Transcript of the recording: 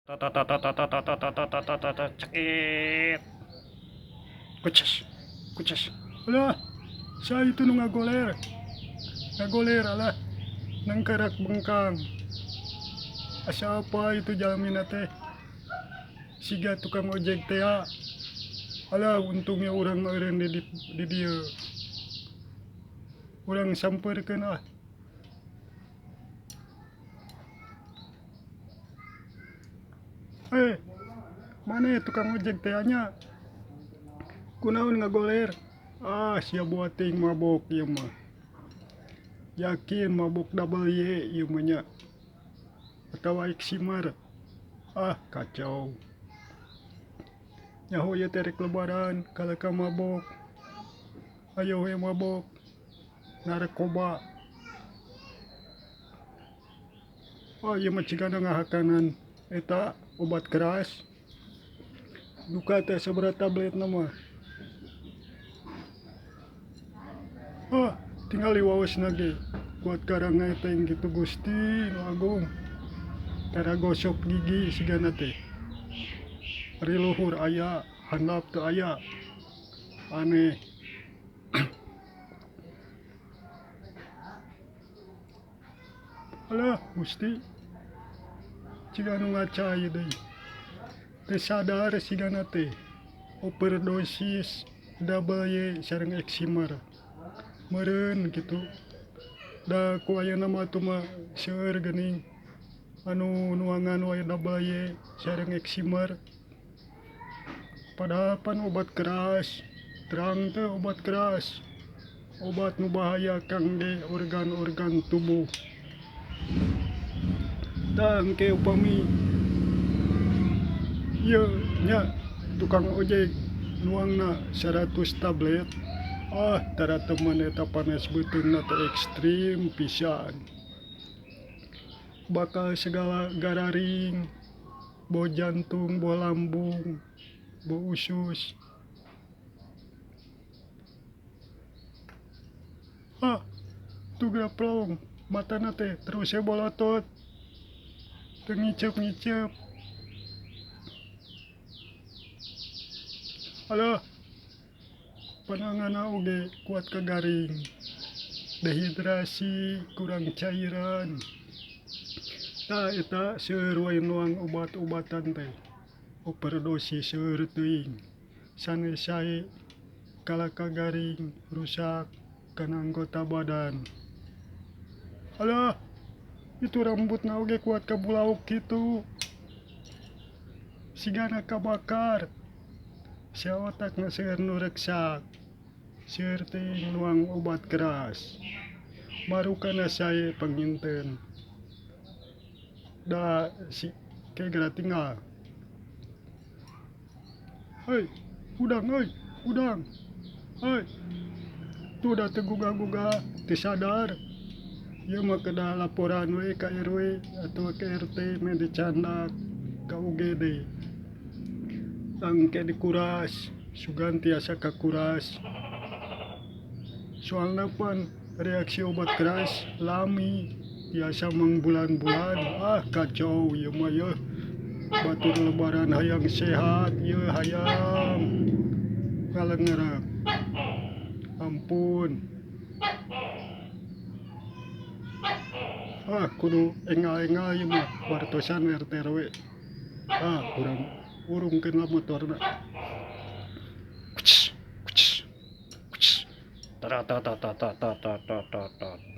Ta ta ta ta ta ta ta ta ta ta ta ta, cekit. Kuces, kuces. Alah, saha itu nu ngagoler? Ngagoler alah, nangkarak bengkang. Asa apa itu jalmina teh? Siga tukang ojek teh ah. Alah untungnya urang mah eureun di, di dieu. Urang sampeurkeun ah. Eh, mana tukang ojek teh nya? Kunaon ngagoler? Ah, sia buating mabok ieu mah. Yakin mabok double Y ieu mah nya. Atawa Eximer. Ah, kacau. Nyaho ieu teh rek lebaran kalaka mabok. Ayo we mabok. Narkoba. Oh, ieu mah cigana ngahakanan eta obat keras. Duka teh sabaraha tabletna mah. Ah, tinggal waosna ge kuat karangeteng kitu Gusti nu Agung. Tara gosok gigi sigana teh. Ari luhur aya, handap teu aya. Aneh. Alah Gusti. Ciga nu ngaca ieu deui. Teu sadar sigana teh. Overdosis double Y sareng Eximer. Meureun kitu. Da ku ayeuna mah atuh mah seueur geuning anu nuangan wae double Y sareng Eximer. Padahal pan obat keras, terang teh obat keras. Obat nu bahaya kangge organ-organ tubuh. Tah engke upami ieu nya tukang ojek nuangna 100 tablet, ah tara temen eta panas beuteungna teh ekstrim pisan. Bakal segala gararing, boh jantung, boh lambung, boh usus. Ah, tuh gaplong matana teh terus we bolotot. Teu ngiceup-ngiceup. Alah, pananganna oge kuat kagaring. Dehidrasi, kurang cairan. Tah eta seueur wae nuang obat-obatan teh. Overdosis seueur teuing. Sanes sae kalaka garing rusak kana anggota badan. Alah, itu rambutna oge kuat kabulauk kitu. Sigana kabakar. Sia otakna seueur nu reksak. Seueur teuing nuang obat keras. Marukana sae panginten. Da si ke geura tinggal. Hei, hudang euy, hudang. Hei. Tuh da teu gugah-gugah, teu sadar. Ieu mah kedah laporan we ka RW atawa ka RT meh dicandak ka UGD. Engke dikuras, sugan tiasa kakuras. Soalna pan reaksi obat keras lami tiasa mangbulan-bulan. Ah kacau ieu mah yeuh. Batur lebaran hayang sehat ieu hayang ngalengerep. Ampun. Ah kudu engal-engal ieu mah wartosan RT RW. Ah urang urungkeun lah motorna. Kucs kucs kucs. Ta ta ta ta ta ta ta ta ta ta.